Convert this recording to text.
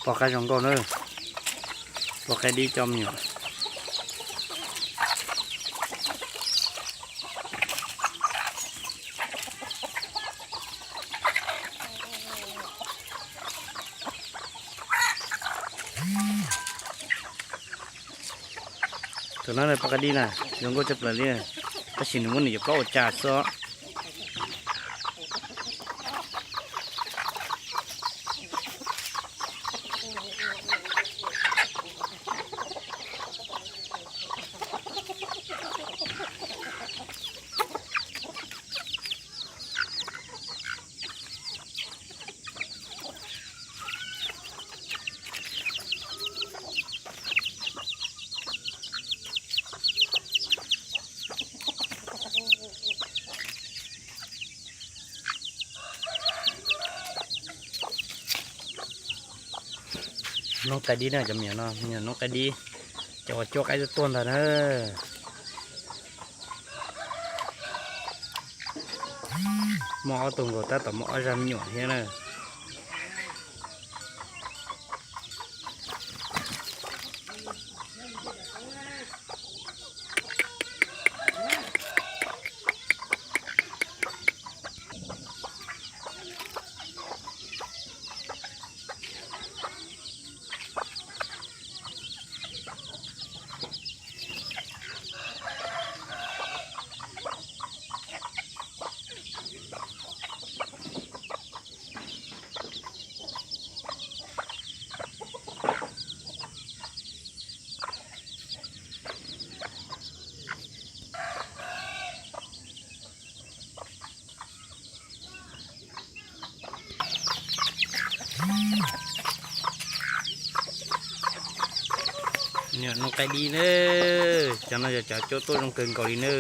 Poj qaib zoo nkauj na, poj qaib dib coj me nyuam. Tus no poj qaib dib na, zoo nkauj tshaj plaws li, tab sis nws muab nws cov plaub ua tsa xwb. Noob qaib dib na, cov me nyuam no, me nyuam noob qaib dib, cov uas cuab qaib tuaj tuaj ntag na. Muaj ob tug nkaus tab tom muaj ob zaj me nyuam thiab na. Noob qaib dib na, cov no yog cov cuab tuaj zoo kawg nkaus li na.